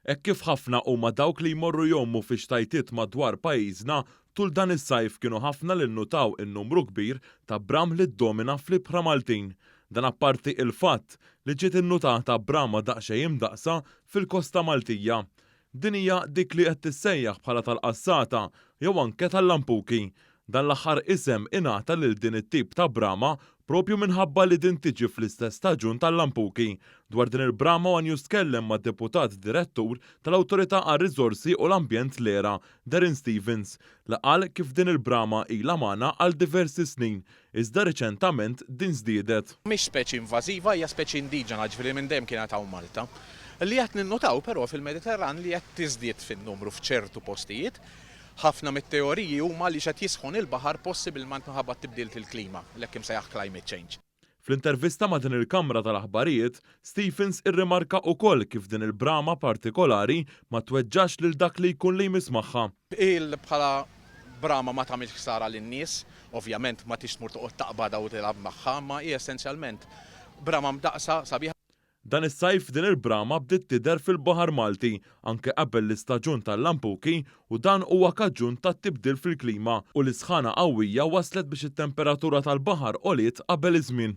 Hekk kif ħafna huma dawk li jmorru jgħumu fi xtajtiet madwar pajjiżna, tul dan is-sajf kienu ħafna li nnutaw in-numru kbir ta' bram li ddomina fl-ibħra Maltin. Dan apparti il-fatt li ġiet innutata brama daqsxejn imdaqqsa fil-kosta Maltija. Din hija dik li qed tissejjaħ bħala tal-qassata jew anke tal-lampuki. Dan l-aħħar isem ingħata lil din it-tip ta' brama proprju minħabba li din tiġi fl-istess staġun tal-lampuki. Dwar din il-brama one News tkellem mad-Deputat Direttur tal-Awtorità għar-Riżorsi u l-Ambjent l-ERA, Darren Stevens, li qal kif din il-brama ilha magħna għal diversi snin, iżda riċentament din żdiedet. Mhix speċi invażiva, hija speċi indiġena, jiġifieri minn dejjem kienet hawn Malta. Li qed ninnutaw però fil-Mediterran li qed tiżdied fin-numru f'ċertu postijiet. Ħafna mit-teoriji huma għaliex qed jisħon il-baħar possibilment minħabba t-tibdil fil-klima, l-hekk imsejjaħ climate change. Fl-intervista ma' din il-kamra tal-aħbarijiet, Stephens irrimarka ukoll kif din il-brama partikolari ma tweġġax lil dak li jkun li jmiss magħha. Il bħala brama ma tagħmilx ħsara lin-nies, ovvjament ma tix tmur toqgħod taqbadha u tilgħab magħha, imma hi essenzjalment brama mdaqqsa sabiħa. Dan is-sajf din il-brama bdiet tidher fil-baħar Malti anke qabel l-istaġun tal-lampuki u dan huwa kaġun tat-tibdil fil-klima u l-isħana qawwija wasslet biex it-temperatura tal-baħar għoliet qabel iż-żmien.